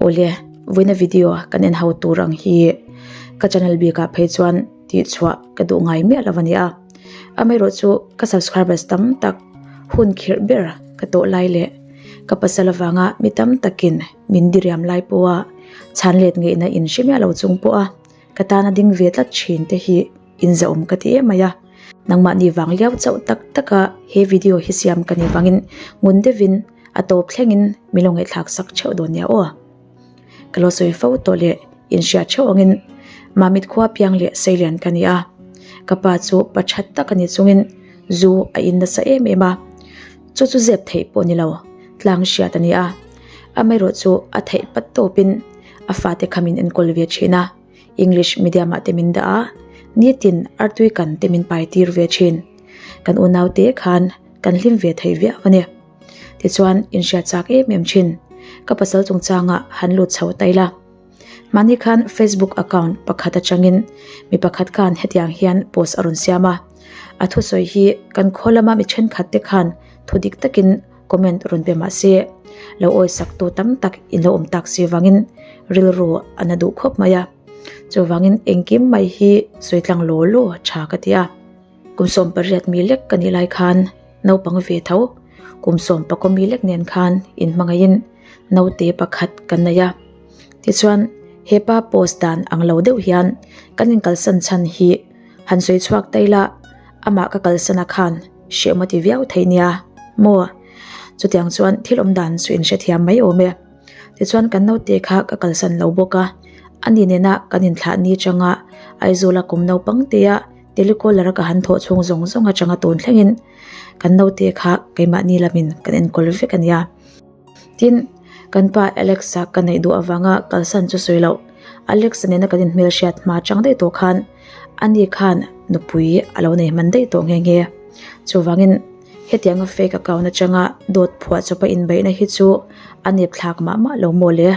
Awle, vawiina video kan en ho tur ang hi ka channel bikah phei chuan tih chhuah ka duh ngai miah lo a ni a. Amaherawhchu ka subscribers tam tak hun khirh ber ka tawh lai leh ka pasal avanga mi tam takin min diriam lai pawha chhan let ngeihna in hre miah lo chung pawha ka tana ding ve tlat thin te hi inzahawm ka ti em mai a. Nangmahni vang liau chauh tak taka he video hi siam ka nih vangin ngun deuhin a tawp thlengin min lo ngaihthlak sak theuh dawn nia aw. Ka lo sawi fo tawh leh inhriat theuh angin Mamit khua piang leh Seilian ka ni a, ka pa chu pa that tak a ni chungin zu a in nasa em em a, chu chu zep theih pawh ni lo tlang hriat a ni a, amaherawh chu a theih pat tawpin a fate kha min enkawl ve thin a, English medium ah te min dah a, nitin artui kan te min pai tir ve thin, kan unaute khan kan hlim ve thei viau a ni. Tichuan inhriat chak em em thin. Ka pasal chungchangah han lut chho ta ila. Mahni khan Facebook account pakhat atangin mi pakhat khan hetiang hian post a rawn siam a. A thusawi hi kan khaw lama mi thenkhat te khan thu dik takin comment rawn pe mah se lo awisak tu tam tak in lo awm tak si vangin rilru a na duh khawp mai a. Chuvangin engkim mai hi sawi tlang law law tha ka ti a. Kum 18 mi lek ka nih lai khan naupang ve tho kum 10 mi lek nen khan inhmangaihin naute pakhat kan nei a. Tichuan hepa post dan ang lo deuh hian kan inkalsan chhan hi han sawi chhuak ta ila amah ka kalsan a khan hrehawm a ti viau thei nia maw? Chutiang chuan thil awm dan chu inhrethiam mai awm e. Tichuan kan naute kha ka kalsan lo bawk a, ani nena kan inthlah ni changa Aizawla kum naupang tea Telecaller a ka han thawh chhung zawng zawng atanga tun thlengin kan naute kha keimahni lamin kan enkawl vek a nia. Tin, kan pa Alex-a ka neih duh avanga kalsan chu sawi loh. Alex-a nena kan inhmelhriat hma chang daih tawh khan ani khan nupui a lo nei hman daih tawh nghe nghe. Chuvangin hetianga fake account atanga dawt phuah chawpa inbeihna hi chu a nep thlak mah mah lo maw le.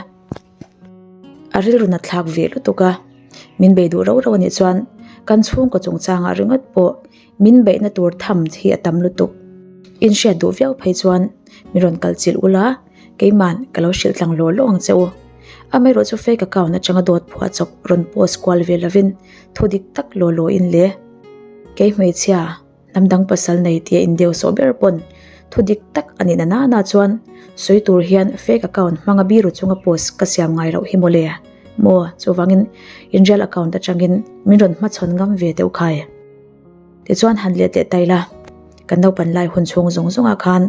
A rilru nat thlak ve lutuk a, min bei duh rauh rauh a nih chuan kan chhungkaw chungchangah ringawt pawh min beihna tur tham hi a tam lutuk. Inhriat duh viau phei chuan min rawn kal chilh ula, keiman ka lo hrilh tlang law law ang che u. Amaherawh chu fake account atanga dawt phuah chawp rawn post kual ve lovin thu dik tak law law in le. Kei hmeichhia. Hnam dang pasal nei tia indeu sawh ber pawn thu dik tak a nih na nana chuan sawi tur hian fake account hmanga biru chunga post ka siam ngai loh hi mawle maw chuvangin in real account atangin min rawn hmachhawn ngam ve deuh khai. Tichuan han let leh ta ila kan naupan lai hun chhung zawng zawngah khan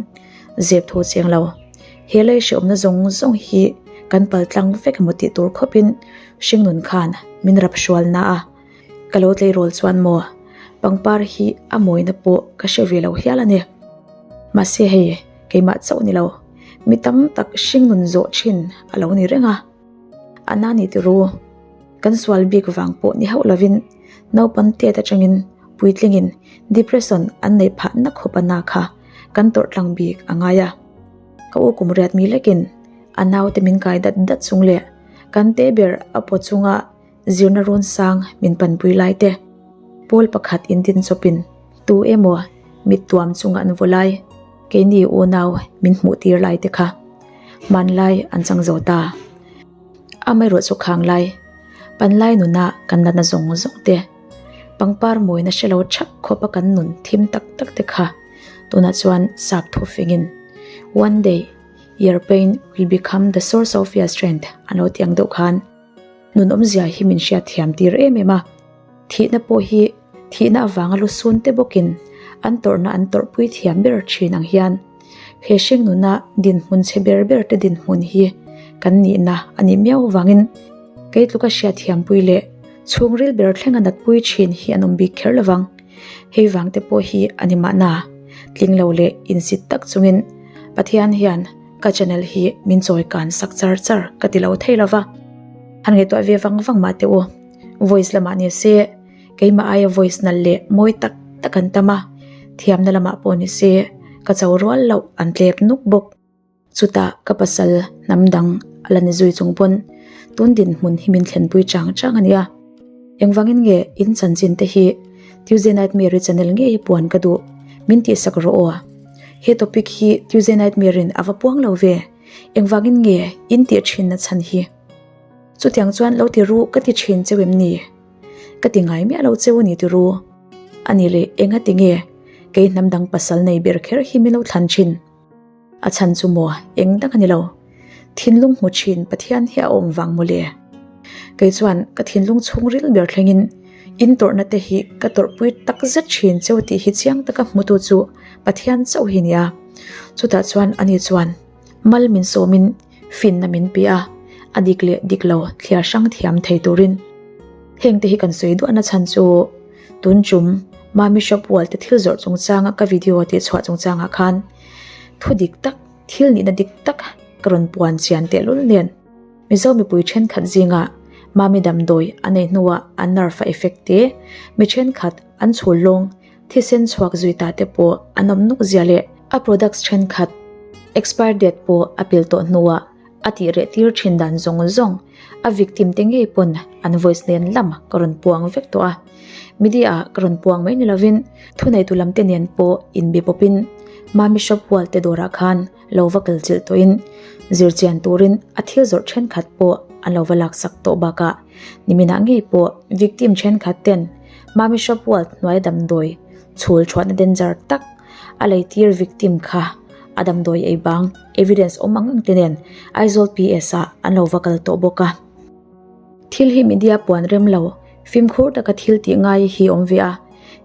zep thu chiang lo he lei hreawmna zawng zawng hi kan pal tlang vek emaw tih tur khawpin hringnun khan min rap hrual na a. Ka lo tleirawl chuan maw pangpar hi a mawina pawh ka hre ve lo hial a ni. Mahse hei keimah chauh ni lo, mi tam tak hringnun zawh thin a lo ni reng a. A na ni tiru, kan sual bik vang pawh ni hauh lovin naupang tet atangin puitlingin depression an neih phah na khawp a na kha kan tawrh tlang bik a ngai a. Ka u kum riat mi lekin a naute min kai dat dat chung leh kan te ber a paw chunga Zirna rawn sang min panpui lai te, pawl pakhat in din chawpin tu emaw mit tuam chunga an vaw lai, keini unau min hmuh tir lai te kha hmanlai an chang zo ta. Amaherawh chu khang lai, panlai nuna kan natna zawng zawng te, pangpar mawina hre lo thap khawpa kan nun thim tak tak te kha tunah chuan sap thu fingin One day your pain will become the source of your strength an lo ti ang deuh khan. Nun awmzia hi min hriat thiam tir em em a, thihna pawh hi thihna avanga lu sun te bawkin an tawrhna an tawrhpui thiam ber thin ang hian he hring nuna dinhmun chhe ber ber te dinhmun hi kan nihna a nih miau avangin kei tluka hriat thiampui leh chhungril ber thlenga natpui thin hi an awm bik kher lovang. Hei vang te pawh hi a ni mahna tling lo leh insit tak chungin Pathian hian Ka channel hi min chawi kan sak char char ka ti lo thei lova. Han ngaihtuah ve vang vang mah teh u. Voice lamah ni se, keimah aia voice nalh leh mawi tak tak an tam a, thiamna lamah pawh ni se ka cho rual loh an tlep nuk bawk. Chutah ka pasal hnam dang a la ni zui chung pawn tun dinhmun hi min thlenpui chang chang a nia. Engvangin nge in chanchin te hi Tuesday Nightmare-i channel ngei puan ka duh min tihsak rawh aw. He topic hi Tuesday Nightmare-in a va puang lo ve. Engvangin nge in tih thinna chhan hi? Chutiang chuan lo ti ru ka ti thin cheu em ni? Ka ti ngai miah lo cheu a ni ti ru. A ni leh enga ti nge kei hnam dang pasal nei ber kher hi min lo thlan thin? A chhan chu maw eng dang a ni lo. Thinlung hmu thin Pathian hi a awm vang maw le? Kei chuan ka thinlung chhungril ber thlengin in tawrhna te hi ka tawrhpui tak zet thin cheu tih hi chiang taka hmutu chu Pathian chauh hi nia. Chutah chuan ani chuan mal min sawmin finna min pe a, a dik leh dik lo thliar hrang thiam thei turin. Heng te hi kan sawi duahna chhan chu tun chum Mami Shop Wall te thil zawrh chungchanga ka video tih chhuah chungchangah khan thu dik tak, thil nihna dik tak ka rawn puan chian tehlul nen Mizo mipui thenkhat zingah Mami damdawi a nei hnuah an nerve a effect te, mi thenkhat an chhul lawng Thisen chhuak zui ta te pawh an awm nuk zia leh a products thenkhat expire date pawh a pil tawh hnuah a tih reh tir thin dan zawng zawng a victim te ngei pawn an voice nen lam ka rawn puang vek tawh a. Media ah ka rawn puang mai ni lovin thuneitu lam te nen pawh inbe pawpin Mami shop hual te dawrah khan lo va kal chilh tawhin zirchian turin a thil zawrh thenkhat pawh an lo va laksak tawh bakah niminah ngei pawh victim thenkhat ten Mami Shop World hnuai damdawi chhul thuahna danger tak a leitir victim kha a damdawi ei bang evidence awm ang ang te nen Aizawl PS ah an lo va kal tawh bawk a. Thil hi media puan rem lo fimkhur taka thil tih ngai hi awm ve a,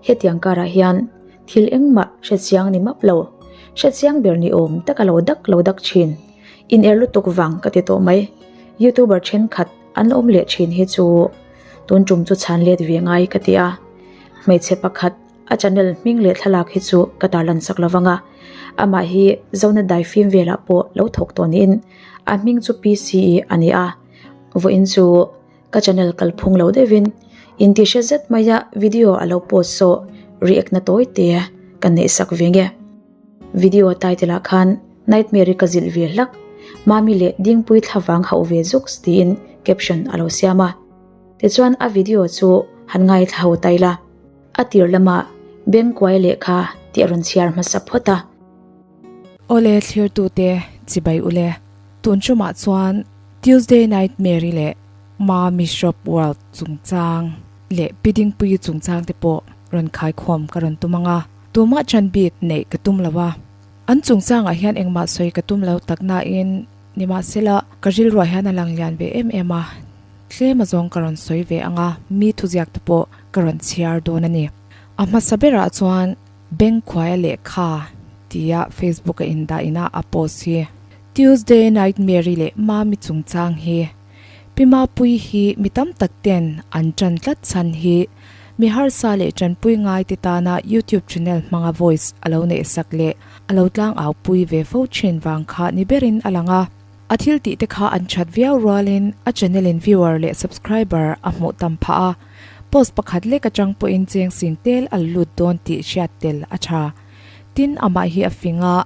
hetiang karah hian Thil engmah hrechiang ni map lo, hrechiang ber ni awm tak a lo dak lo dak thin. In er lutuk vang ka ti tawh mai. Youtuber thenkhat an awm leh thin hi chu tun tum chu chhan let ve ngai ka ti a. Hmeichhe pakhat a channel hming leh thlalak hi chu ka tarlan sak lo vang a. Amah hi Zona daifim velah pawh lo thawk tawh niin a hming chu PCE a ni a. Vawiin chu. Ka channel kalphung lo deuhin intihre zet maia video a lo post saw react na tawi te ka neih sak ve nge. Video title ah khan Nightmare-i ka zilh ve hlak, Mami leh Dingpui thlavang hauh ve zuks tiin caption a lo siam a. Tichuan a video chu han ngaithla ho ta ila. A tir lamah Bengkuai lehkha tih a rawn chhiar hmasa phawt a. Awle thlirtute chibai ule, tun tumah chuan Tuesday Night Mary leh Ma Mishop World chungchang leh Pi Dingpuii chungchang te pawh rawn khaikhawm ka rawn tum ang a, tumah chan bik neih ka tum lo a. An chungchangah hian engmah sawi ka tum lo tak nain nimahsela ka rilruah hian a lang lian ve em em a, tlem azawng ka rawn sawi ve ang a, mi thuziak te pawh ka rawn chhiar dawn a ni. A hmasa berah chuan Bengkhuaia lehkha tia Facebook a indah ina a post hi. Tuesday Nightmare-i leh Mami chungchang hi Pi Mapuii hi mi tam tak ten an ṭan tlat chhan hi mi harsa leh ṭanpui ngai te tana YouTube channel hmanga voice a lo neihsak leh a lo tlangaupui ve fo ṭhin vang kha ni berin a lang a. A thil tih te kha an ṭhat viau rualin a channel in viewer leh subscriber a hmuh tam phah a, post pakhat lek aṭang pawhin cheng sing tel a la lut dawn tih hriat tel a ṭha. Tin, amah hi a fing a,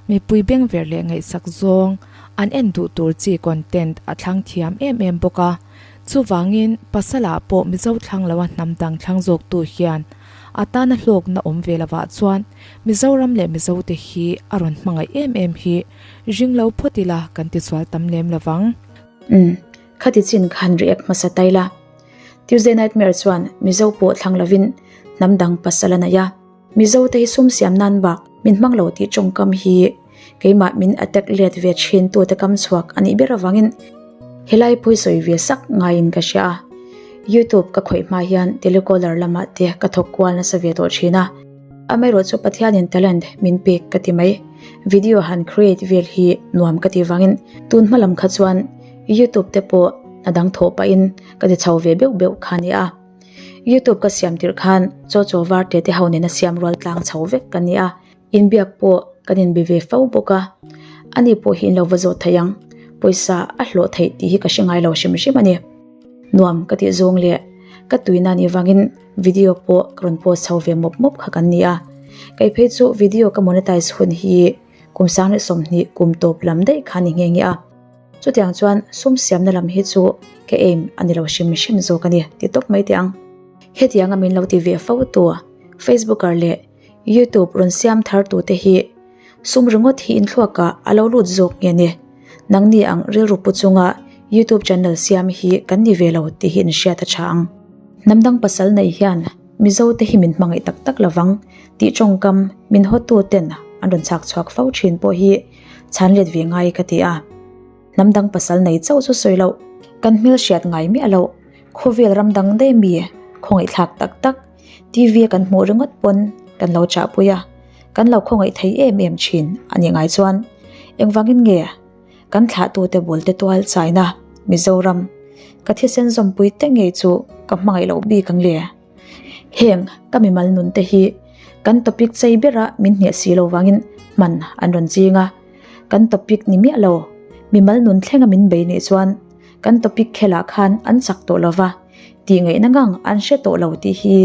mipui bengverh leh ngaihsak zawng an en duh tur chi content a thlang thiam em em bawk a. Chuvangin, pasalah pawh Mizo thlang loa hnam dang thlang zawktu hian a tana hlawkna awm ve lovah chuan Mizoram leh Mizote hi a rawn hmangaih em em hi ring lo phawt ila kan tisual tam lem lovang. Umm, khati chin khan react hmasa ta ila. Tuesday Nightmare chuan Mizo pawh thlang lovin hnam dang pasal a nei a. Mizo te hi sum siam nan bak min hmang lo tih tawngkam hi keimah min attack let ve thin tute kam chhuak a nih ber avangin helai pawhi sawi ve sak ngaiin ka hria a. Youtube ka khawih hma hian telecaller lamah te ka thawk kual nasa ve tawh thin a. Amaherawh chu Pathianin talent min pek ka ti mai. Video han create vel hi nuam ka ti vangin tun hma lam kha chuan youtube te pawh hna dang thawh pahin ka ti chho ve beuh beuh kha a ni a. Youtube ka siam tirh khan chaw chaw var te te ho nena siam rual tlang chho vek ka ni a, inbiak pawh kan inbe ve fo bawk a, ani pawh hi in lo va zawh theih ang, pawisa a hlawh theih tih hi ka hre ngai lo hrim hrim a ni. Nuam ka tih zawng leh ka tuina nih vangin video pawh ka rawn post chho ve mawp mawp kha kan ni a, kei phei chu video ka monetize hun hi kum sang leh 20 kum tawp lam daih kha ni nghe nghe a. Chutiang chuan sum siamna lam hi chu ka aim a ni lo hrim hrim zawk a ni ti tawp mai teh ang. Hetianga min lo ti ve fo tu Facebooker leh YouTube rawn siam thar tute hi sum ringawt hi inthluakah a lo lut zawk nge ni? Nangni ang rilru pu chunga YouTube channel siam hi kan ni ve lo tih hi inhriat a tha ang. Hnam dang pasal nei hian Mizo te hi min hmangaih tak tak lovang tih tawngkam min hawtu ten an rawn chhak chhuak fo thin pawh hi chhan let ve ngai ka ti a. Hnam dang pasal nei chauh chu sawi loh, kan hmelhriat ngai miah loh, khawvel ram dang daih mi khawngaihthlak tak tak TV a kan hmuh ringawt pawn kan lo chahpui a, kan lo khawngaih thei em em thin a nih ngai chuan engvangin nge kan thlahtute bul te tual chaina Mizoram ka thisen zawmpui te ngei chu ka hmangaih loh bik ang le. Heng ka mimal nun te hi kan topic chei bera min hneh si lo vangin hman an rawn ching a, kan topic ni miah lo mimal nun thlenga min bei nih chuan kan topic khelah khan an chak tawh lo va, tih ngaihna ngang an hre tawh lo tih hi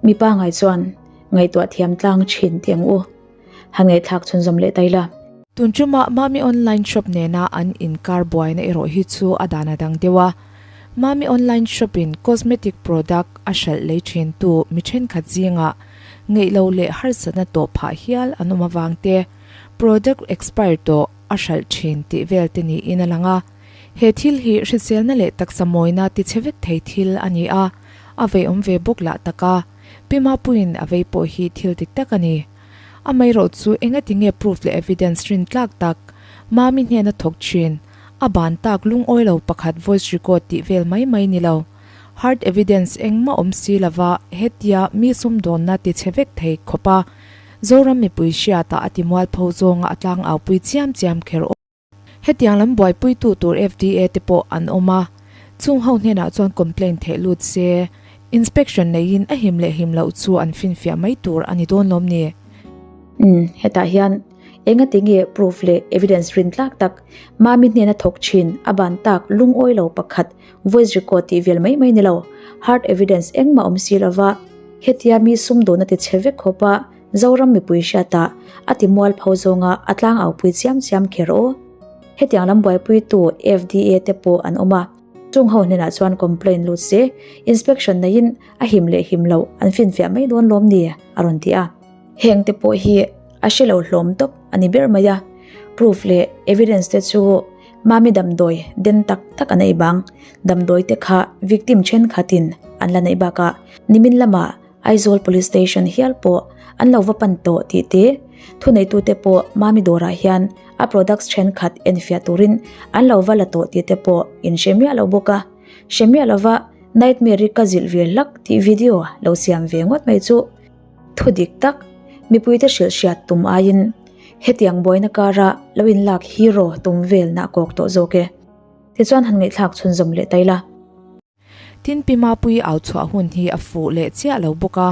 mi pangai chuan ngaihtuah thiam tlang thin tih ang u. Han ngaihthlak chhunzawm leh ta ila. Tun ṭuma Mami Online Shop nena an inkar buaina erawh hi chu a dan a dang deuh a. Mami Online Shop in cosmetic product a hralh lei ṭhintu mi ṭhenkhat zingah ngeih lo leh harsatna tawh phah hial an awm avang te, product expire tawh a hralh ṭhin tih vel te niin a lang a. He thil hi hriselna leh taksa mawina tichhe vek thei thil a ni a, a veiawm ve bawk lah tak a. Pi Mapuiin a vei pawh hi thil dik tak a ni. Amaherawh chu engati nge proof leh evidence rin tlak tak Mami hnena thawk thin, a ban tak lungawi lo pakhat voice record tih vel mai mai ni lo. Hard evidence engmah awm si lova hetia mi sumdawnna ti chhe vek thei khawp a Zoram mipui hriatah a ti mualpho zawnga a tlangaupui chiam chiam kher awm. Hetiang lam buaipuitu tur FDA te pawh an awm a, chung ho hnenah chuan complaint theih lut se, inspection neiin a him leh him loh chu an finfiah mai tur a ni dawn lawm ni? Umm, hetah hian engati nge proof leh evidence rin tlak tak Mami hnena thawk thin a ban tak lungawi lo pakhat voice record tih vel mai mai ni lo, hard evidence engmah awm si lova hetia mi sumdawn a ti chhe vek khawp a, Zoram mipui hriatah a ti mualpho zawnga a tlangaupui chiam chiam kher aw. Hetiang lam buaipuitu FDA te pawh an awm a, chung ho hnenah chuan complaint lut se, inspection neiin a him leh him loh an finfiah mai dawn lawm ni? a rawn ti a. Heng te pawh hi a hre lo hlawm tawp a ni ber mai a, proof leh evidence te chu Mami damdawi den tak tak an ei bang, damdawi te kha victim thenkhatin an la neih bakah nimin lamah Aizawl Police Station hial pawh an lo va pan tawh tih te, thuneitute pawh Mami dawrah hian a products thenkhat enfiah turin an lo va la tawh tih te pawh in hre miah lo bawk a. Hre miah lova Nightmare-i ka zilh ve hlak tih video lo siam ve ngawt mai chu thu dik tak mipuite hrilh hriat tum aiin hetiang buaina kara lo inlak hero tum velna a kawk tawh zawk e. Tichuan han ngaihthlak chhunzawm leh ta ila. Tin Pi Mapuii au chhuah hun hi a fuh leh chiah lo bawk a,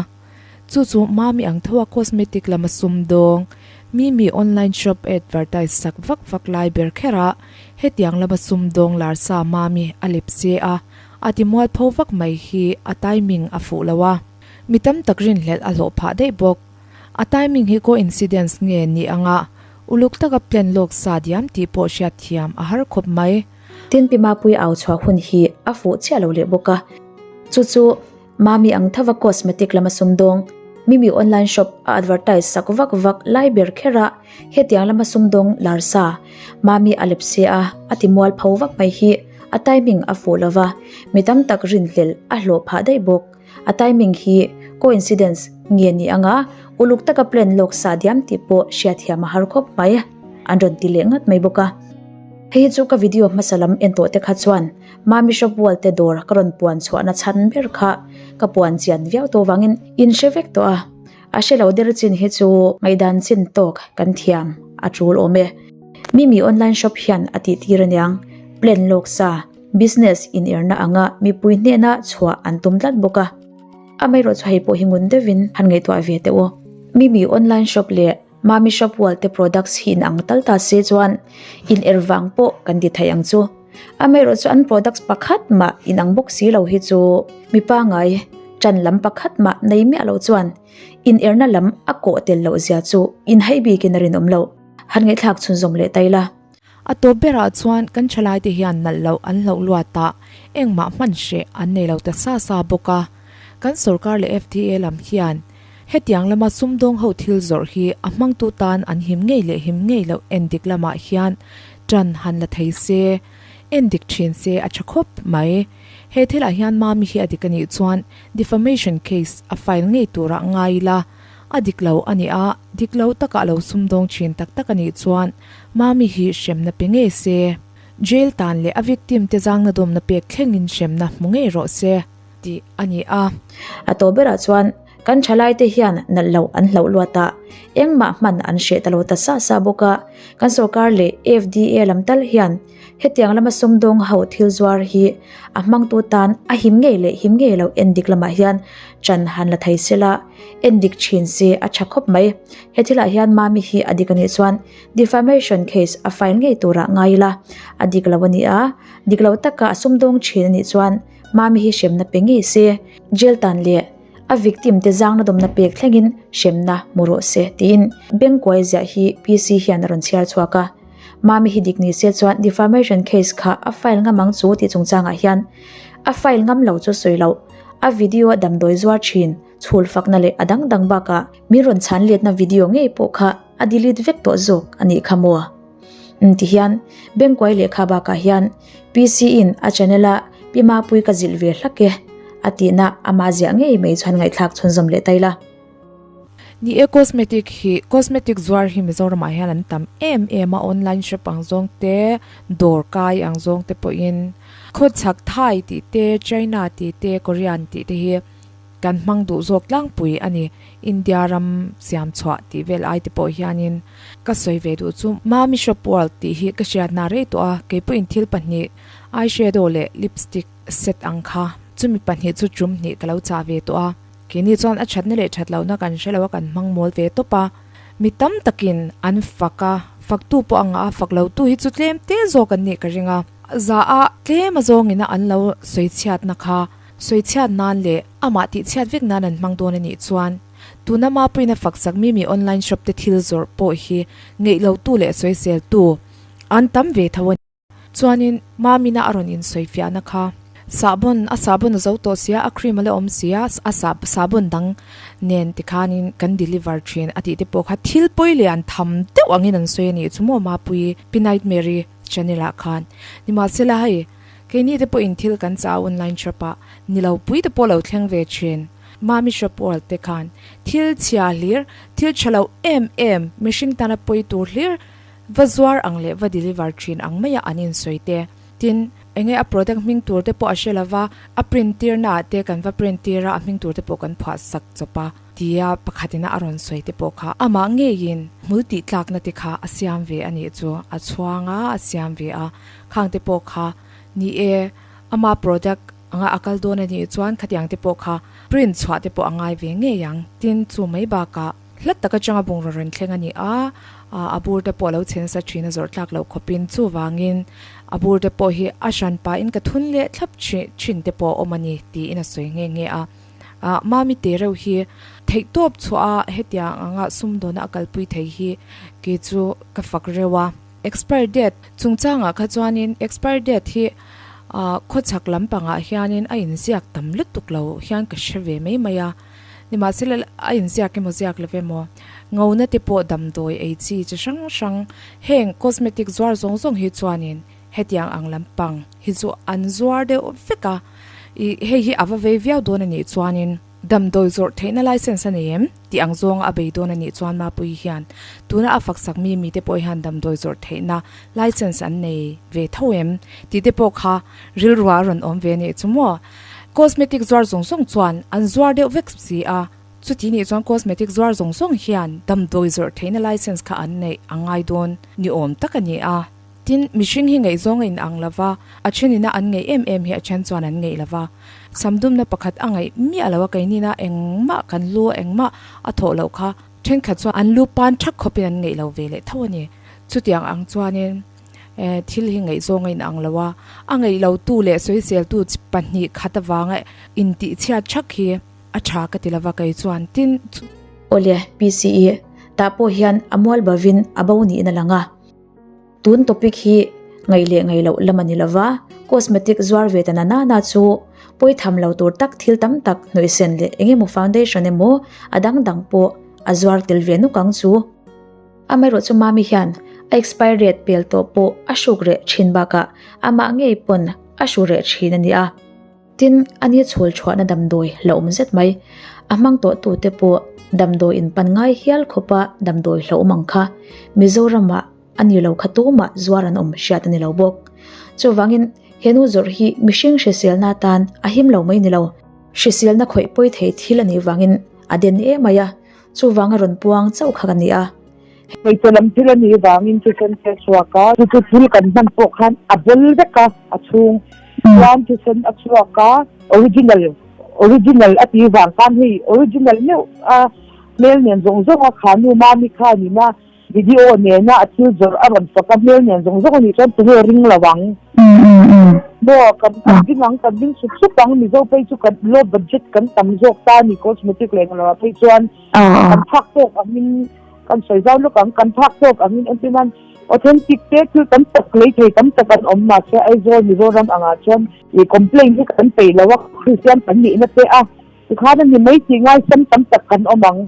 chu chu Mami ang tho a cosmetic lama sumdawng, Mimi online shop advertise sak vak vak lai ber kher a, hetiang lama sumdawng lar sa Mami a lep se a, a ti mualpho vak mai hi a timing a fuh lo a, mi tam tak rinhlelh a hlawh phah daih bawk. A timing hi coincidence nge ni anga uluk taka plan lawk sa diam tih pawh hriatthiam a har khawp mai. Tin Pi Mapuii au chhuah hun hi a fuh chiah lo leh bawk a. Chu chu Mami ang thava cosmetic lama sumdawng, Mimi online shop a advertise sak vak vak lai ber kher a, hetiang lama sumdawng lar sa Mami a lep se a, a ti mual pho vak mai hi a timing a fuh lova, mi tam tak rinhlelh a hlawh phah daih bawk. A timing hi coincidence nge ni anga uluk taka plan lawk sa diam tih pawh hriatthiam a har khawp mai, an rawn ti leh ngat mai bawk a. Hei hi chu ka video hmasa lam en tawh te kha chuan Mami shop wall te dawr ka rawn puan chhuahna chhan ber kha ka puan chian viau tawh vangin in hre vek tawh a, a hre lo der chin hi chu ngaihdan chin tawk kan thiam a tul awm e. Mimi online shop hian a tih tir aniang, plan lawk sa. Business inerna anga mipui hnena chhuah an tum tlat bawk a. Amaherawh chu hei pawh hi ngun deuhin han ngaihtuah ve teh u. Mimi online shop leh Mami shop wall te products hi inang tal ta se chuan iner vang pawh kan ti thei ang chu. Amaherawh chu an products pakhat mah inang bawk si lo hi chu mi pangai tan lam pakhat mah nei miah lo chuan inerna lam a kawh tel loh zia chu inhai bikin a rinawm loh. Han ngaihthlak chhunzawm leh ta ila. A tawp berah chuan kan thalaite hian nalh loh an hlauh luat a, engmah hman hreh an nei lo ta sa sa bawk a. Kan sorkar leh FDA lam hian hetiang lama sumdawng ho thil zawrh hi a hmangtu tan an him ngei leh him ngei loh en dik lamah hian Ṭan han la thei se, en dik ṭhin se a ṭha khawp mai. He thilah hian Mami hi a dik a nih chuan defamation case a file ngei turah ngai ila, a dik lo a nih a, dik lo takah a lo sumdawng ṭhin tak tak a nih chuan Mami hi hremna pe ngei se. Jail tan leh a victim te zangna dawmna pek thlengin hremna hmu ngei rawh se tih a ni a. A tawp berah chuan Kan thalaite hian nalh loh an hlauh luat a, engmah hman an hreh ta lo ta sa sa bawk a. Kan sorkar leh FDA lam tal hian hetiang lama sumdawng ho thil zuar hi a hmangtu tan a him ngei leh him ngei loh endik lamah hian ṭan han la thei sela, endik ṭhin se a ṭha khawp mai. He thilah hian Mami hi a dik a nih chuan defamation case a file ngei turah ngai ila, a dik lo a ni a, dik lo taka a sumdawng ṭhin a nih chuan Mami hi hremna pe ngei se, jail tan leh A victim te zangna dawmna pek thlengin hremna hmu rawh se tiin Bengkuai ziah hi PC hian a rawn chhiar chhuak a. Mami hi dik ni se chuan defamation case kha a file ngam ang chu tih chungchangah hian a file ngam lo chu sawi loh. A video a damdawi zuar thin, chhul fakna leh a dang dang bakah min rawn chhan letna video ngei pawh kha a delete vek tawh zawk a nih kha maw? Umm ti hian Bengkuai lehkha bakah hian PC in a channel a Pi Mapui ka zilh ve hlak e a tihna amah ziah ngei mai chuan ngaihthlak chhunzawm leh ta ila. Ni e cosmetic hi cosmetic zuar hi Mizoramah hian an tam em em a online shop ang zawng te dawr kai ang zawng te pawhin khawchhak Thai tih te China tih te Korean tih te hi Kan hmang duh zawk tlangpui a ni. India ram siam chhuah tih vel ai te pawh hianin ka sawi ve duh chu Mami Shop World tih hi ka hriatna rei tawh a, keipawhin thil pahnih eyeshadow leh lipstick set ang kha chumi pahnih chu tum hnih ka lo chah ve tawh a. Keini chuan a thatna leh that lohna kan hre lo a kan hmang mawl ve tawp a. Mi tam takin an fak a, faktu pawh a ngah a, fak lotu hi chu tlem te zawk an nih ka ring a. Za a tlem a zawngin a an lo sawi chhiatna kha Sawichhiat nan leh amah tihchhiat vek nan an hmang dawn a nih chuan tuna Mapuina faksak Mimi online shop te thil zawrh pawh hi ngeih lotu leh sawiseltu an tam ve tho a ni. Chuanin Mamina a rawn insawifiahna kha sahbawn a sahbawn a zo tawh sia, a cream a la awm sia, a sahbawn dang nen tikhanin kan deliver thin a tih te pawh kha thil pawi leh an tham deuh angin an sawi a nih chu maw Mapuii Pi Nightmare-i channel ah khan. Nimahsela hei. Keini te pawhin thil kan chah a online shop ah ni lo pui te pawh lo thleng ve thin. Mami shop world te khan thil chhia hlir, thil tha lo em em, mihring tana pawi tur hlir va zuar ang leh va deliver thin ang maia an insawi te. Tin, enge a product hming tur te pawh a hre lova, a print tirna ah te kan va print tir a, a hming tur te pawh kan phuah sak chawp a tia pakhatina a rawn sawi te pawh kha amah ngeiin hmul tih tlakna te kha a siam ve a nih chu a chhuang a, a siam ve a. Khang te pawh kha ni e, ama product anga a kal dawn a nih chuan khatiang te pawh kha print chhuah te pawh a ngai ve ngei ang. Tin, chu mai bakah hlat tak atanga bungraw rawn thleng a ni a, a bur te pawh a lo chhe nasa thin a zawrh tlak loh khawpin chuvangin a bur te pawh hi a hran pahin ka thun leh thlap thin te pawh a awm a ni tiin a sawi nghe nghe a. Mami te reuh hi theihtawp chhuah a hetiang anga sumdawna a kalpui thei hi kei chu ka fak reuh a. Expire date chungchangah kha chuanin expire date hi ah khawchhak lampangah hianin a inziak tam lutuk lo hian ka hre ve mai mai a, nimahsela a inziak emaw ziak lo emaw ngona te pawh damdawi ei chi chi hrang hrang heng cosmetic zuar zawng zawng hi chuanin hetiang ang lampang hi chu an zuar deuh vek a, ih hei hi a va vei viau dawn a nih chuanin. Damdawi zawrh theihna license a nei em? tih ang zawnga a bei dawn a nih chuan Mapuii hian tuna a faksak mi mite pawh hian damdawi zawrh theihna license an nei ve tho em? tih te pawh kha rilrua a rawn awm ve a nih chu maw? Cosmetic zuar zawng zawng chuan an zuar deuh vek si a, chuti nih chuan cosmetic zuar zawng zawng hian damdawi zawrh theihna license kha an neih a ngai dawn ni awm tak a ni a. Tin, mihring hi ngaihzawng a inang lo va, a thenina an ngaih em em hi a then chuan an ngaih lo va. Samdumna pakhat a ngaih miah lo a, keinina engmah kan lu engmah a thawh loh kha thenkhat chuan an lu pan thak khawpin an ngaih lo ve leh tho a ni. Chutiang ang chuanin thil hi ngaihzawng a inang lo a, a ngaih lotu leh sawiseltu pahnih khat avanga intihchhiat thak hi a tha ka ti lo va kei chuan. Tin, chu. Awle, PCE, tah pawh hian a mual bavin a bo niin a lang a. Tun topic hi ngaih leh ngaih loh lam a ni lova, cosmetic zuar ve ta na na chu pawi tham lo tur tak thil tam tak hnawihsen leh eng emaw foundation emaw a dang dang pawh a zuar tel ve nuk ang chu. Amaherawhchu Mami hian A expire date pel tawh pawh a hruk reh thin bakah amah ngei pawn a hru reh thin a ni a. Tin, a ni chhul chhuahna damdawi la awm zet mai. A hmang tawh tute pawh damdawi in pan ngai hial khawpa damdawi hlauhawm ang kha Mizoramah a ni lo kha tumah zuar an awm hriat a ni lo bawk. Chuvangin, he nu zawrh hi mihring hriselna atan a him lo mai ni lo. Hriselna khawih pawi thei thil a nih vangin a den em mai a, chuvanga rawn puang chauh kha ka ni a. Hmeichhe lam thil a nih vangin thisen te a chhuak a, chu chu thil kan hman pawh khan a bel vek a, a chhung chuan thisen a chhuak a, original original a tih vang khan hei original meuh a hmel nen zawng zawng a kha nu mami khanin a video nena a thil zawrh a rawn fak a hmel nen zawng zawng a nih chuan tunge ring lo ang maw kan ding ang kan ding sup sup ang Mizo phei chu kan low budget kan tam zawk ta a ni cosmetic leh englo ah phei chuan kan phak tawk angin kan sawi zau lawk ang kan phak tawk angin entir nan authentic te thil tam tak lei thei tam tak an awm mahse Aizawl Mizoram angah chuan ih complaint hi kan peih lo a Kristian kan nihna te a tikhan a ni mai tih ngaisam tam tak kan awm ang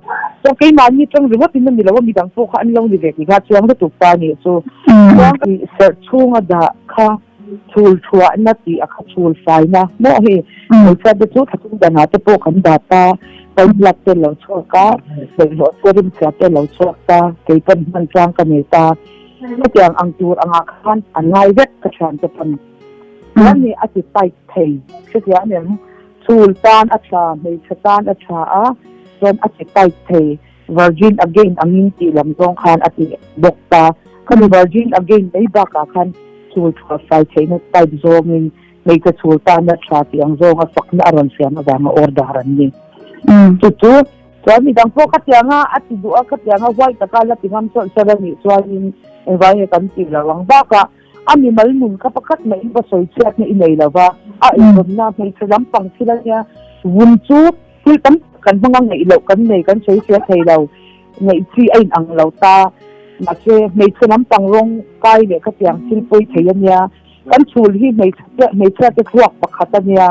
chuan keimahni tang ringawt in a ni lo a midang pawh kha an lo ni ve tih kha chuang lutuk ta a nih chu chuan ih serh chhunga dah kha chhul thuahna tih a kha chhul faina maw hei hmeichhia te chu thla danah te pawh kan dah ta paihlat te lo chhuak a bawlhhlawh te rimchhia te lo chhuak ta kei pawn hman tlang ka nei ta hetiang ang tur angah khan an ngai vek ka thian te pawn chuan ni a ti tight thei hrethiam em chhul tan a tha hmeichhe tan a tha a chuan a ti tight thei virgin again angin tih lam zawng khan a ti bawk ta. Khami virgin again mai bakah khan chhul tha fai theihna type zawngin hmeichhe chhul tana tha tih ang zawnga fakna a rawn siam avanga order an ni. Chu chu chuan midang pawh khatianga a ti duh a, khatianga huai taka la ti ngam sawlh sawlh a nih chuanin engvai nge kan tih lo ang bakah a mimal nun kha pakhat mah in va sawi chhiatna i nei lo va, a eizawnna hmeichhe lampang thil a nia vun chu Thil tam tak kan hmang a, ngaih loh kan nei, kan sawi fiah thei lo, ngaih chi a inang lo ta. Mahse, hmeichhe lampang rawng kai leh khatiang thil pawi thei a nia. Kan chhul hi hmeichhia te thluak pakhat a nia.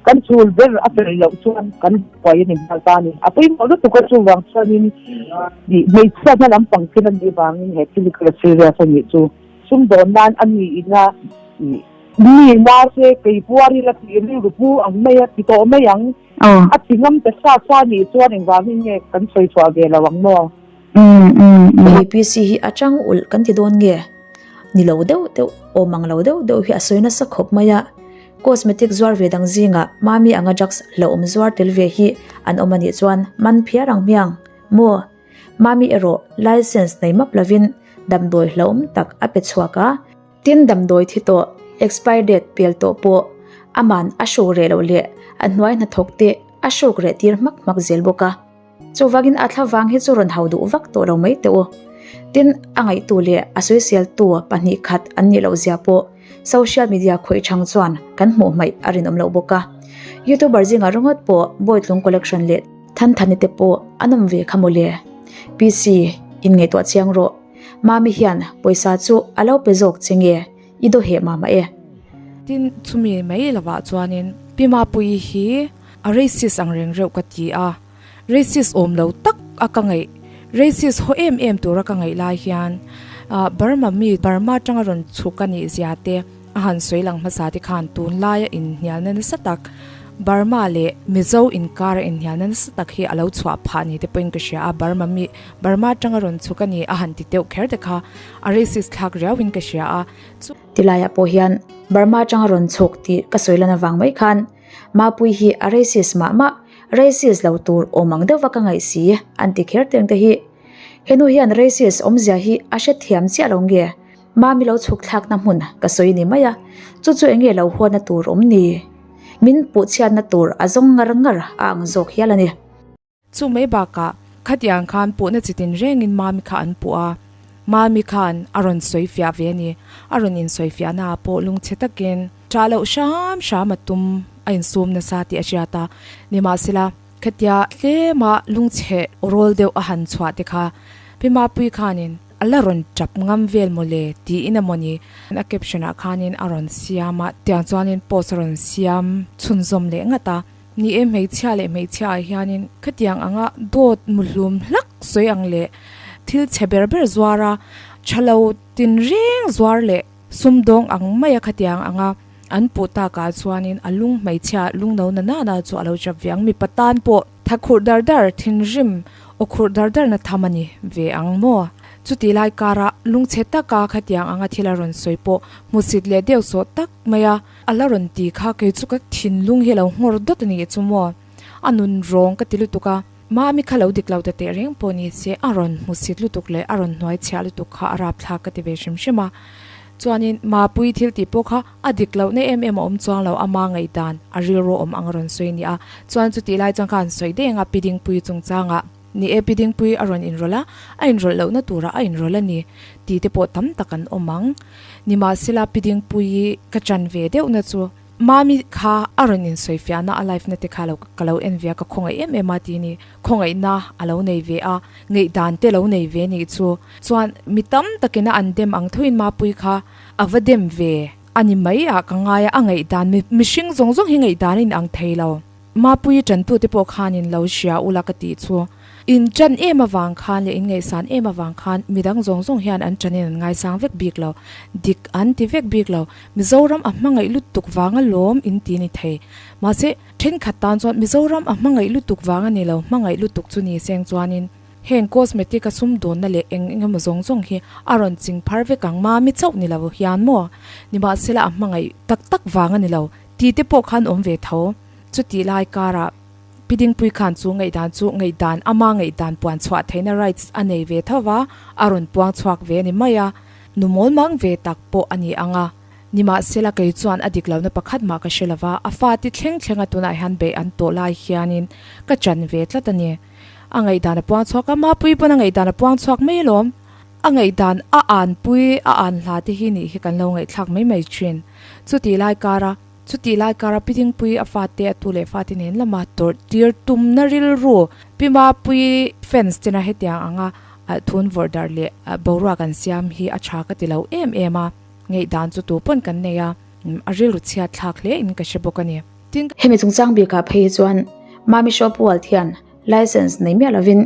Kan chhul ber a fel loh chuan kan buai a ni nghal ta a ni. A pawimawh lutuk a chuvang chuanin hmeichhia hna lampang thil a nih vangin he thil hi ka la serious a nih chu. Sumdawn nan a ni ina mi nase kei puar ila tih rilru pu ang mai a ti tawh mai ang. A ti ngam ta sa sa nih chuan engvangin nge kan sawi chhuah ve lo ang maw? APC hi a chang ulh kan ti dawn nge? Ni lo deuh deuh, awm ang lo deuh deuh hi a sawi nasa khawp mai a. Cosmetic zuar ve dang zingah Mami anga drugs hlauhawm zuar tel ve hi an awm a nih chuan man phiar ang hmiang maw? Mami erawh license nei map lovin damdawi hlauhawm tak a pe chhuak a. Tin damdawi thi tawh, expire date pel tawh pawh aman a hruk reh loh leh a hnuai hnathawk te a hruk reh tir hmak hmak zel bawk a. Chuvangin a thlavang hi chu rawn hau duh vak tawh lo mai teh u. Tin a ngaihtu leh a sawiseltu pahnih khat an nih loh zia pawh social media khawih chang chuan kan hmuh hmaih a rinawm loh bawk a. Youtuber zingah ringawt pawh Bawitlung collection leh Thanthani te pawh a nawm ve kha mawle. PC, in ngaihtuah chiang rawh. Mami hian pawisa chu a lo pe zawk che nge i daw heh mah mah e. Tin, chumi mai lovah chuanin Pi Mapuii hi a racist ang reng reuh ka ti a, racist awm lo tak a ka ngaih, racist haw em em tura ka ngaih lai hian Burma mi, Burma atanga rawn chhuk a nih zia te, A han sawi lang hmasa te khan tunlaia inhnialna nasa tak, Burma leh Mizo inkara inhnialna nasa tak hi a lo chhuah phah ni te pawhin ka hria a, Burma mi, Burma atanga rawn chhuk a ni a han ti deuh kher te kha a racist thlak riauin ka hria a, chu. Tilaiah pawh hian Burma atanga rawn chhuk tih ka sawi lan avang mai khan Mapui hi a racist mah mah, racist lo tur awm ang deuhva ka ngaih si an ti kher teng te hi. Henu hian racist awmzia hi a hrethiam chiah lo nge? Mami lo chhuk thlakna hmun ka sawi ni mai a, chu chu enge lo huatna tur awm ni? Min puhchhiatna tur a zawng ngar ngar a ang zawk hial a ni. Chu mai bakah khatiang khan puhna chitin rengin Mami kha an puh a, Mami khan a rawn sawi fiah ve a ni. A rawn insawi fiahna ah pawh lungchhe takin ṭah loh hram hram a tum a insum nasa tih a hriat a, nimahsela khatia tlema lungchhe rawl deuh a han chhuah te kha Pi Mapui khanin A la rawn tap ngam vel maw le tiin a mawni a caption ah khanin a rawn siam a, tiang chuanin post a rawn siam chhunzawm leh ngat a. Ni e, hmeichhia leh hmeichhia ah hianin khatiang anga dawt muhlum hlak sawi ang leh thil chhe ber ber zuar a Tha lo tinreng zuar leh sumdawng ang maia khatiang anga an puh takah chuanin a lung hmeichhia lungno na nana chu a lo chap ve ang. Mipa tan pawh tha khurh dar dar, thinrim aw khurh dar dar na tham a ni ve ang maw? Chutih lai kara lungchhe taka khatiang anga thil a rawn sawi pawh hmusit leh deuh sawh tak maia a la rawn ti kha kei chu ka thinlung hi a lo nghawr dawt a nih chu maw? A nun rawng ka ti lutuk a. Mami kha lo dik lo ta teh reng pawh ni se a rawn hmusit lutuk leh a rawn hnuai chhiah lutuk kha a rapthlak ka ti ve hrim hrim a. Chuanin Mapui thil tih pawh kha a dik lohna em em a awm chuang lo, ama ngaihdan a rilru awm ang a rawn sawi a ni a. Chuan chutih lai chuan kha an sawi deng a, Pi Dingpui chungchangah ni e Pi Dingpui a rawn inrawlh a, a inrawlh lohna turah a inrawlh a ni tih te pawh tam tak an awm ang. Nimahsela Pi Dingpui ka chan ve deuhna chu. Mami kha a rawn insawifiahna a live na te kha lo ka lo en ve a, ka khawngaih em em a ti ni. Khawngaihna a lo nei ve a, ngaihdan te lo nei ve nih chu. Chuan mi tam takin a an dem ang thoin Mapui kha a va dem ve a ni mai ah ka ngai a, a ngaihdan mi mihring zawng zawng hi ngaihdan a inang thei lo. Mapui tantu te pawh khanin lo hria ula ka tih chu. In tan em avang khan leh in ngaihsan em avang khan midang zawng zawng hian an tanin an ngaisang vek bik lo. Dik an ti vek bik lo. Mizoram a hmangaih lutuk vang alawm in ti ni thei. Mahse, thenkhat tan chuan Mizoram a hmangaih lutuk vang a ni lo, hmangaih lutuk chu ni seng chuanin heng cosmetic a sumdawnna leh eng eng emaw zawng zawng hi a rawn ching phar vek ang mami chauh ni lo hian maw? Nimahsela a hmangaih tak tak vang a ni lo ti te pawh khan awm ve tho. Chutih lai karah Pi Dingpui khan chu ngaihdan chu ngaihdan ama ngaihdan puan chhuah theihna rights a nei ve tho va, a rawn puang chhuak ve a ni mai a. Nu mawl mang ve tak pawh a ni ang a. Nimahsela kei chuan a dik lohna pakhat mah ka hre lo va, a fate thleng thlenga tunah hian beih an tawh lai hianin ka chan ve tlat a ni. A ngaihdan a puang chhuak a, Mapui pawn a ngaihdan a puang chhuak mai alawm. A ngaihdan a anpui a an hla te hi nih hi kan lo ngaihthlak mai mai thin. Chutih lai kara. Chutih lai kara Pi Dingpui a fate a tu leh fate nen lama tawrh tir tumna rilru Pi Mapui fans tena hetiang anga thun vawrh darh leh boruak an siam hi a tha ka ti lo em em a, ngaihdan chu tu pawn kan nei a, a rilru chhiat thlak hle in ka hre bawk a ni. Tin, hemi chungchang bikah phei hi chuan Mami Shop World hian license nei miah lovin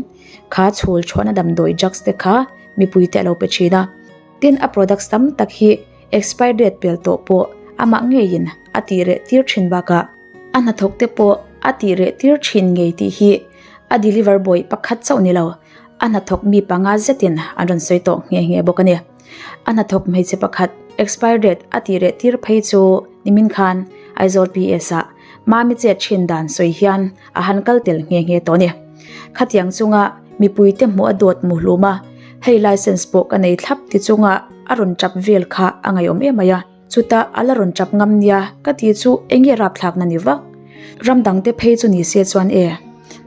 kha chhul chhuahna damdawi drugs te kha mipuite a lo pe thin a, tin a products tam tak hi Expire date pel tawh pawh amah ngeiin a tih reh tir thin bakah a hnathawk te pawh a tih reh tir thin ngei tih hi a deliver boy pakhat chauh ni lo, a hnathawk mi panga zetin an rawn sawi tawh nghe nghe bawk a ni. A hnathawk hmeichhe pakhat expire date a tih reh tir phei chu nimin khan Aizawl PS ah Mami chet thin dan sawi hian a han kal tel nghe nghe tawh a ni. Khatiang chunga mipuite hmuh a dawt mu hlum a, hei license pawh ka nei thlap ti chunga a rawn tap vel kha a ngaihawm em mai a, chutah a la rawn tap ngam nia ka ti chu eng nge rapthlakna ni vak? Ram dangte phei chu ni se chuan e,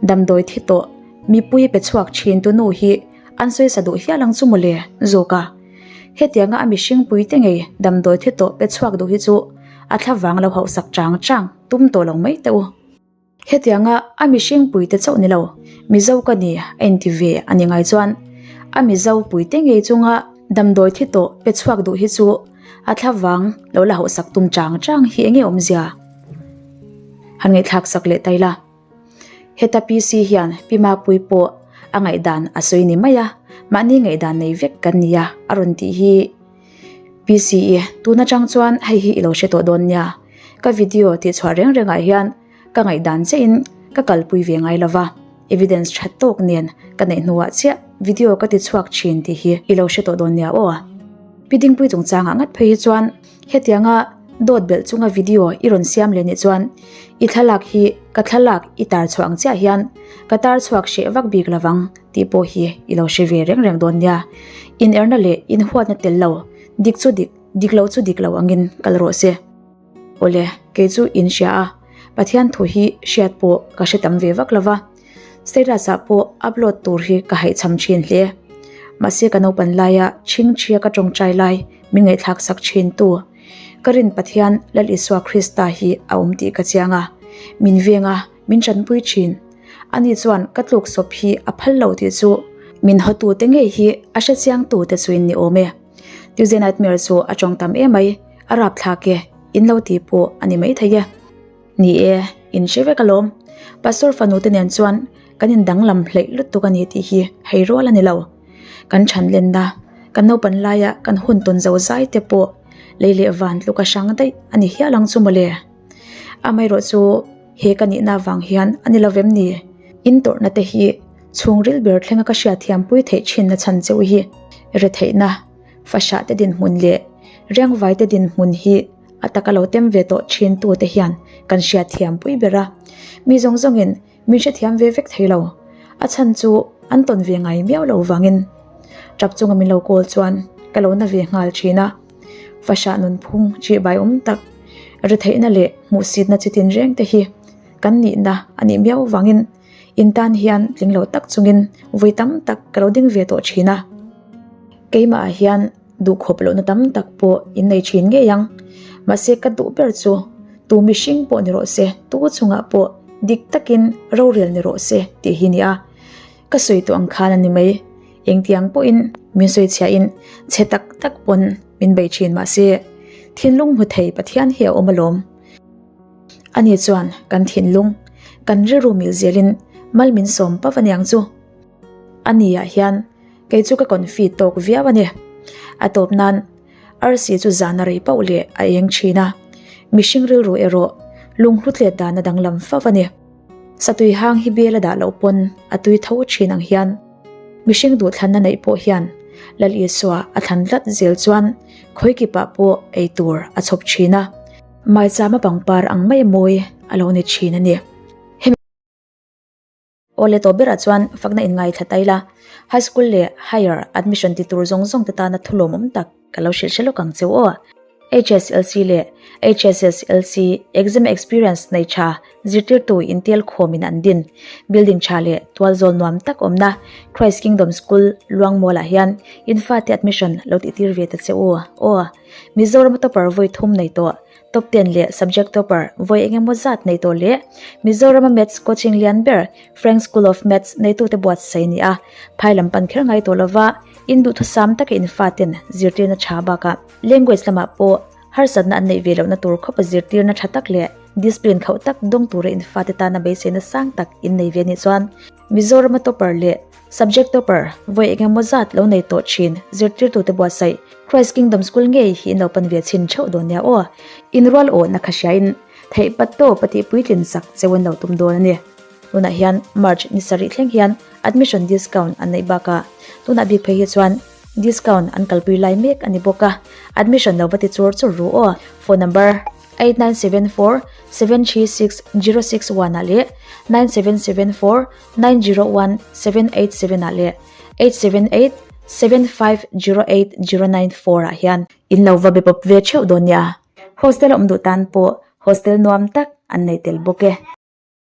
damdawi thi tawh mipui pe chhuak thin tu nu hi an sawi sa duh hial ang chu mawle zawk a. Hetianga a mihring puite ngei damdawi thi tawh pe chhuak duh hi chu a thlavang lo hauhsak chang chang tum tawh lo mai teh u. Hetianga a mihring puite chauh ni lo, Mizo ka ni a inti ve a ni ngai chuan a Mizo puite ngei chunga damdawi thi tawh pe chhuak duh hi chu a thlavang lo la hauhsak tum chang chang hi enge awmzia? Han ngaihthlak sak leh ta ila. Heta PC hian Pi Mapui pawh a ngaihdan a sawi ni mai a, mahni ngaihdan nei vek kan ni a a rawn tih hi. PCE, tun atang chuan hei hi i lo hre tawh dawn nia. Ka video tih chhuah reng rengah hian ka ngaihdan chiahin ka kalpui ve ngai lova, evidence tha tawk nen ka neih hnuah chiah video ka ti chhuak thin tih hi i lo hre tawh dawn nia aw. Pi Dingpui chungchangah ngat phei hi chuan hetianga dawt belh chunga video i rawn siam leh nih chuan i thlalak hi ka thlalak i tar chhuah ang chiah hian ka tar chhuak hreh vak bik lovang tih pawh hi i lo hre ve reng reng dawn nia. Inerna leh inhuatna tel lo, dik chu dik, dik lo chu dik lo angin kal rawh se. Awle, kei chu in hria a, Pathian thu hi hriat pawh ka hre tam ve vak lo va, status ah pawh upload tur hi ka haihchham thin hle. Mahse ka naupan laia chhingchhia ka tawngtai lai min ngaihthlak sak thin tu, ka rin Pathian Lal Isua Krista hi a awm tih ka chiang a, min veng a, min tanpui thin. Ani chuan ka tluk sawp hi a phal lo tih chu min hawtute ngei hi a hrechiangtute chu in ni awm e. Tuesday Nightmare chu a tawng tam emai, a rapthlak e, in lo tih pawh a ni maithei e. Ni e, in hre vek alawm. Pastor fanu te nen chuan kan in danglam hleih lutuk a ni tih hi hei rual a ni lo. Kan chhan lenna. Kan naupan laia kan hun tawn zo zai te pawh lei leh van tluk a hrang daih a ni hial ang chu mawle. Amaherawh chu he ka nihna avang hian a ni lo vem ni? In tawrhna te hi chhungril ber thlenga ka hriatthiampui theih thinna chhan cheu hi retheihna, fahrah te dinhmun leh riangvai te dinhmun hi a taka lo tem ve tawh thin tu te hian kan hriatthiampui ber a. Mi zawng zawngin Min hrethiam ve vek thei lo. A chhan chu an tawn ve ngai miau lo vangin. Tap chunga min lo call chuan ka lo na ve nghal thin a. Fahrah nunphung chihbai awm tak, retheihna leh hmuhsitna chi tin reng te hi kan nihna a nih miau vangin in tan hian tling lo tak chungin vui tam tak ka lo ding ve tawh thin a. Keimah ah hian Duhkhawp lohna tam tak pawh in nei thin ngei ang. Mahse ka duh ber chu tu mihring pawh ni rawh se, tu chungah pawh dik takin rorel ni rawh se tih hi nia. Ka sawi tawh ang khan a ni mai. Engtiang pawhin min sawi chhiahin chhe tak tak pawn min bei thin mahse thinlung hmu thei Pathian hi a awm alawm. Ani chuan kan thinlung, kan rilru mil zelin mal min sawm pava niang chu. Aniah hian Kei chu ka confi tawk viau a ni. A tawp nan arsi chu zan a rei pauh leh a eng thin a, mihring rilru erawh lunghlu tlet dan a danglam fo a ni. Satui hang hi bel a dah loh pawn a tui tho thin ang hian mihring duhthlanna neih pawh hian Lal Isua a thlan tlat zel chuan khawikipah pawh ei tur a chhawp thin a, maichama pangpar ang mai mawi a lo ni thin a ni. Awle tawh berah chuan fakna in ngaithla ta ila, High School leh Higher admission ti tur zawng zawng te tana thu lawmawm tak ka lo hrilh hre lawk ang cheu aw. HSLC leh HSSLC exam experience nei tha zirtirtu intel khawmin an din building tha leh tualzawl nuam tak awmna Christ Kingdom School Luangmualah hian in fate admission lo tihtir ve ta che u aw. Mizoram topper vawi thum nei tawh Top ten leh Subject Topper vawi eng emaw zat nei tawh leh Mizorama Maths Coaching lian ber Frank School of Maths neitute buatsaih a ni a, phai lam pan kher ngai tawh lova in duhthusam taka in faten zirtirna tha bakah language lamah pawh harsatna an neih ve lohna tur khawpa zirtirna tha tak leh discipline khauh tak dawng tura in fate tana beiseina sang tak in nei ve anih chuan Mizorama Topper leh Subject topper, vawi eng emaw zat lo nei tawh thin zirtirtute buatsaih Christ Kingdom School ngei hi in lo pan ve chhin theuh dawn nia aw. In rual awhna kha hriain theih pat tawp a tih puitlin sak cheu an lo tum dawn a ni. Tunah hian March ni sarih thleng hian admission discount an neih bakah tunah bik phei hi chuan discount an kalpui lai mek a ni bawk a, admission lo va ti chur chur ru aw. Phone number. 8974 736 061 ah leh 9774 901 787 ah leh 878 7508 094 ah hian in lo va be pawp ve theuh dawn nia. Hostel a awm duh tan pawh hostel nuam tak an nei tel bawk e.